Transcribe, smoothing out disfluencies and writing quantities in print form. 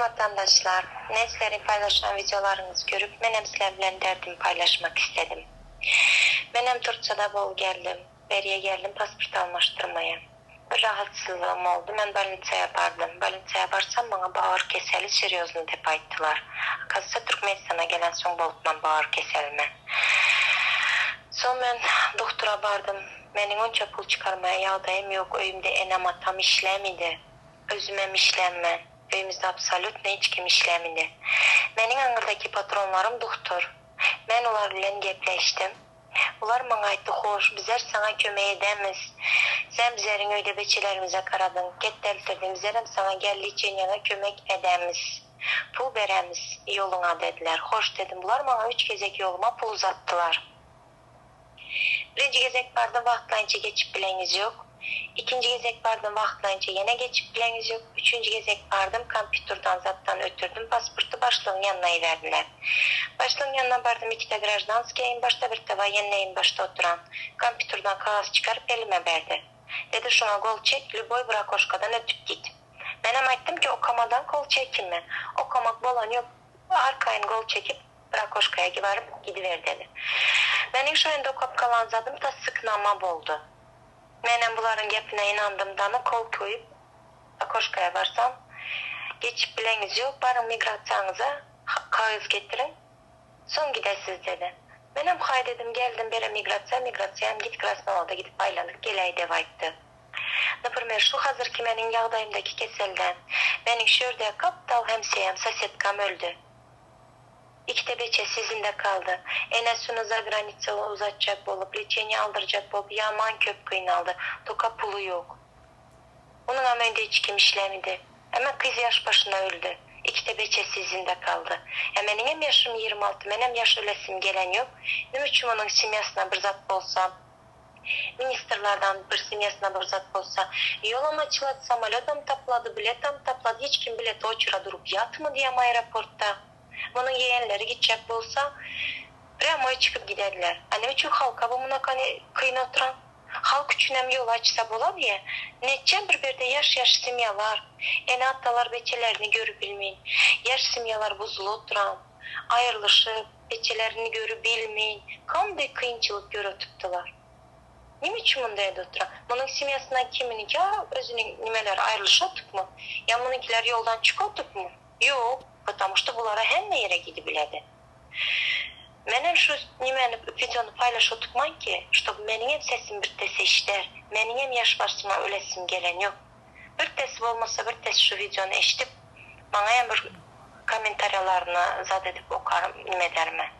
watandaşlar! Men sizleriň paýlaşan wideolaryňyzy görüp menem sizler bilen derdimi paýlaşmak istedim. Menem Turçada bol geldim. Beriye geldim pasport almaşdyrmaya. Bir rahatsyzlygym boldy men bolnisaýa bardym. Bolnisaýa barsam maňa bagyr keseli serýozny dep aýtdylar. Akazsa Türkmenistana gelensoň bolupman bagyr keselime. Soň men dogtura bardym. Meniň onça pul çykarmaya ýagdaýym ýok öýümde enem atam işlämidi. Özümem işlämmen. Öýümizde absolýutno hiç kim işlämidi. Meniň aňyrdaki patronlarym dogtor. Men olar bilen gepleşdim. Olar maňa aýtdy, Hoş, bizler saňa kömek edemiz. Sen bizleriň öýde beçelerimize garadyň, ketdeltirdiň, bizlerem saňa gel liçeniýaňa kömek edemiz. Pul beremiz ýoluňa dediler. Hoş dedim. Bular maňa üç gezek ýoluma pul uzatdylar. Birinji gezek bardym, wagtlaýynça geçip bileňiz ýok. Ikinji gezek bardym wagtlaýynça ýene geçip bileňiz ýok. Üçünji gezek bardym kompýuterdan zatdan ötürdim pasporty başlygyň ýanyna iberdiler. Başlygyň ýanyna bardym ikide graždanskiýaýym başda birde woýenneýim başda oturan. Kompýuterdan kagyz çykaryp elime berdi. Dedi şuňa gol çek lýuboý bir okoşkadan ötüp git. Menem aýtdym ki okamadan kol çekinme. Okamak bolan ýok arkaýyn gol çekip bir okoşkaýa baryp gidiber dedi. Meniň şo ýerde okap galan zadym tassyknama boldy. Menem bularyň gepine ynandym dany kol köýüp okoşkaýa barsam geçip bileňiz ýok baryň migrasiýaňyza kagyz getiriň soň gidesiz dedi. Menem haý dedim geldim bere migrasiýa migrasiýam git krasnowada gidip aýlanyp geläý dep aýtdy. Naprimer şu hazirki meniň ýagdaýymdaky keselden meniň şu ýerde gapdal hemseýam sosedkam öldi. Ikide beçesi yzynda kaldy. Enesini za granica uzatjak bolup, leçeniýe aldyrjak bolup ýaman köp gynaldy. Toka puly ýok. Onuňam öýünde hiç kim işlämidi. Emma gyz ýaş başyna öldi. Ikide beçesi yzynda kaldy. E meniňem ýaşym 26, menem ýaş ölesim gelen ýok. Nime üçin onuň semýasyna bir zat bolsa. Ministrlardan bir semýasyna bir zat bolsa. Ýolam açylady, samolýodam tapylady, biletam tapylady, hiç kim bilete oçura durup ýatmady ýam aeroportda. Munuň ýegenleri gitjek bolsa, prýamoý çykyp giderdiler. A neme üçin halka bu munakany kyn oturan? Halk üçinem ýol açsa boladýa. Neçe bir berde ýaş-ýaş semýalar, ene-atalar beçelerini görübilmeýin, ýaş semýalar buzuly oturan, aýrylyşyp, beçelerini görübilmeýin, kanday kynçylyk göretipdiler. Neme üçin munday edip oturan? Munuň semýasyndan kiminiňki özüniň nimeleri aýrylyşyp otypmy? Ýa munuňkiler ýoldan çykyp otypmy? Ýok, потому что bulara hemme ýere gidibiledi. Menem şu nimeni wideony paýlaşyp oturman ki, ştob meniňem sesim bir tese eşider, meniňem ýaş başyma ölesim gelen ýok. Bir tesi bolmasa bir tesi şu wideony eşidip, maňaýam bir kommentariýalaryny zat edip okarym nime edermi.